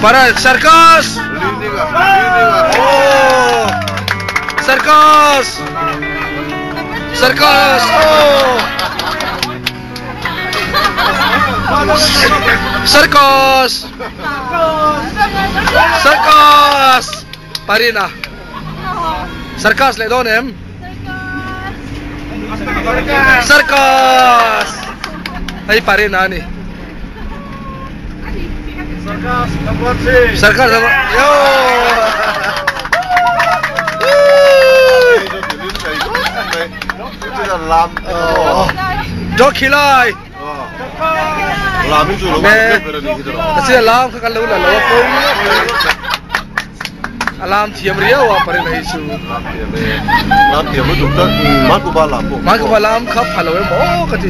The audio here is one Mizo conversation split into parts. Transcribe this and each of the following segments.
Para circus! Oh! Circus! Circus! Oh! Circus! Circus! Parina. Circus leh dawn em? Circus! Hei Parina a ni. Circus number 3. Circus number Yo! Dog khilai. Lam hi chu lo Kasi lam kha kan lo la lo a pawm a lam thiam riau a parin hei chu lam thiam lutuk tak Mankuba lam pawh Mankuba lam kha pha lo em aw ka ti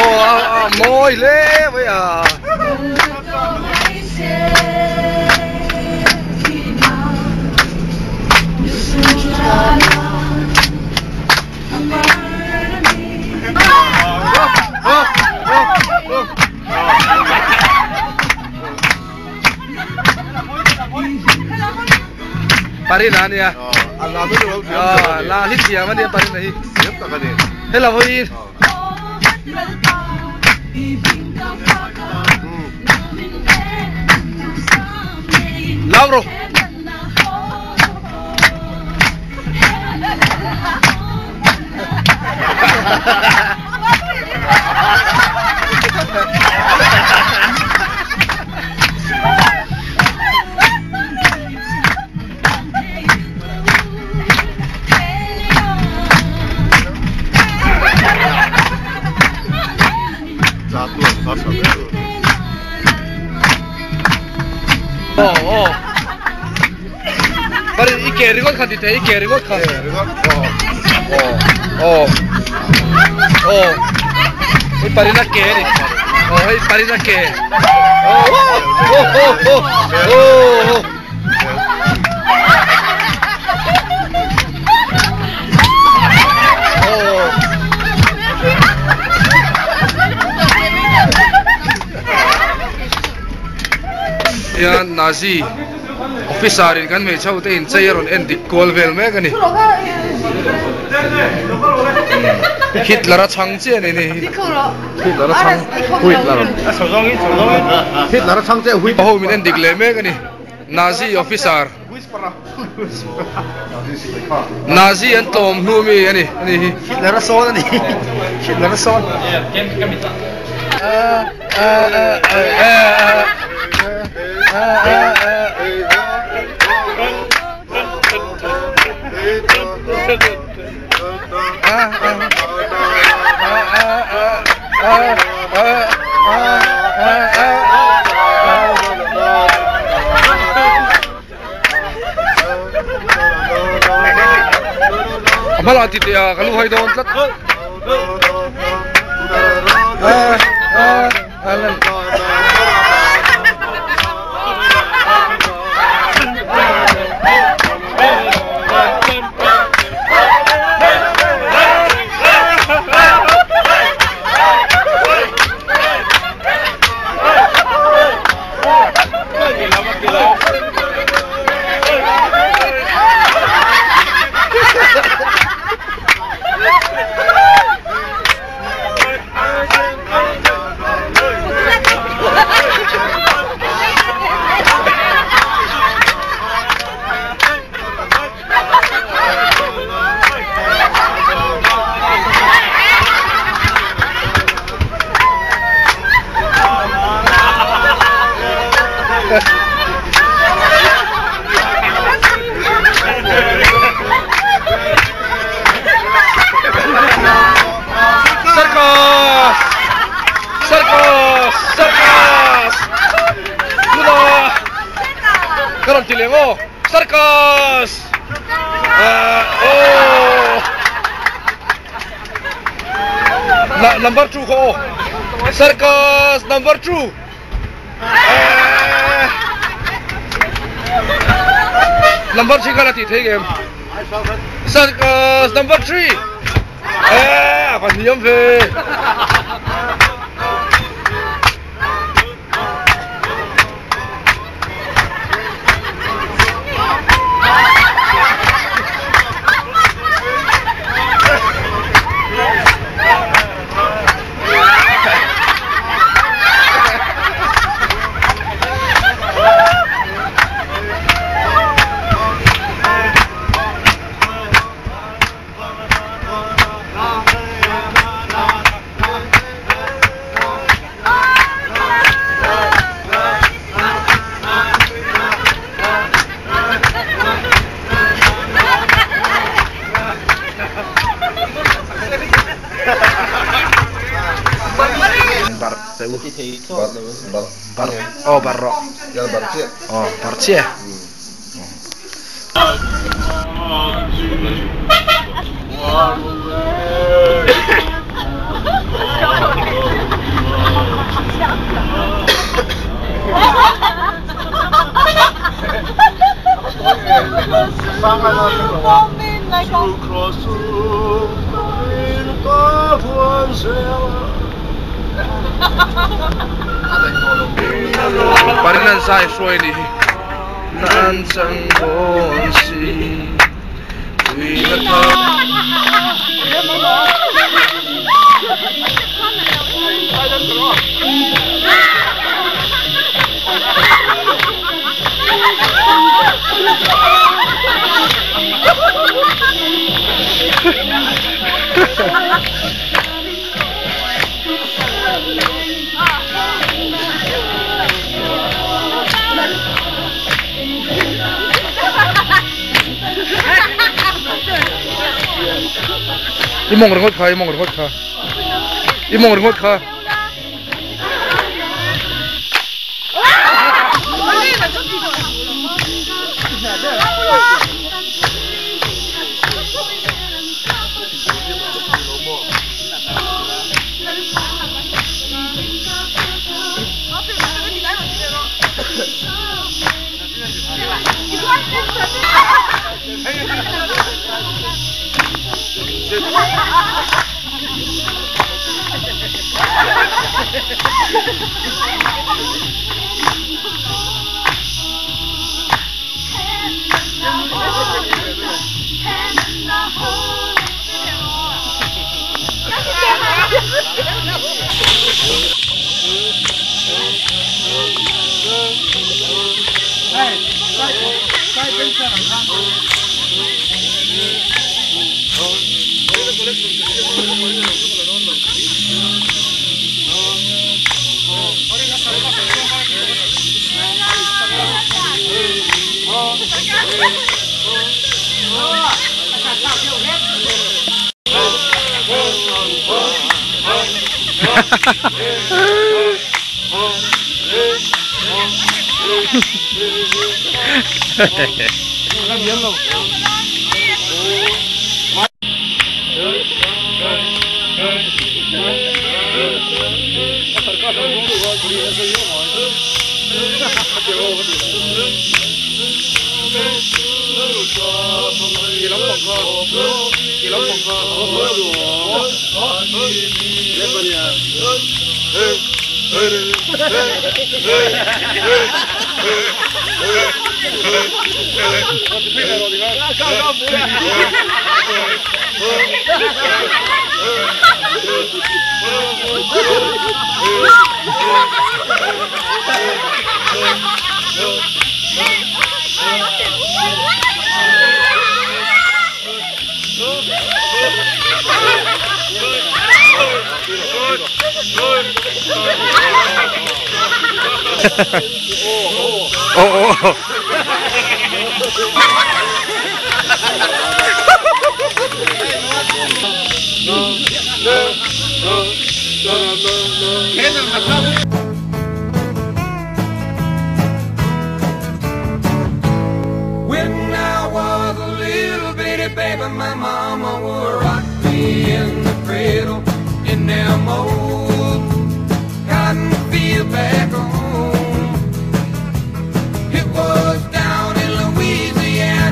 Aw a mawi hle mai a. Parina ania. A la hi lo thiam. La hi thiam ania Parina hi. Thiam tak ani. Hela vawiin. Lam rawh. Aw aw Pari i ke ringawt kha ti teh i ke ringawt kha aw aw aw hei parina ke a ni aw hei parina ke aw aw aw aw aw. Hian Nazi officer in kan hmeichhe ho te inchei a rawn en dik kual vel mek a ni. Hitler a chhang chiah a ni ni. Hitler a chhang Hitler Hitler a chhang chiah a ho min en dik leh mek a ni. Nazi officer Nazi an tlawm hnu mi a ni a ni hi. Hitler a sawn a ni Hitler a sawn. A hma lah ti teh a ka lu hai dawn tlat. Circus! Circus! Circus! Tuna! Ka rawn ti leh maw? Circus! Ah, oh! Na, number 2 kha aw. Circus number 2. Ah! Number 3 kha la tih thei em? Number 3. Eh, a va hniam ve. Parinan sai hruai ni hi nan chang dawn si tui na thar I mong ringawt kha, i mong ringawt kha. I mong ringawt kha. Oh, oh. When I was a little bitty baby, my mama would rock me in the cradle in them old cotton field back home. It was down in Louisiana.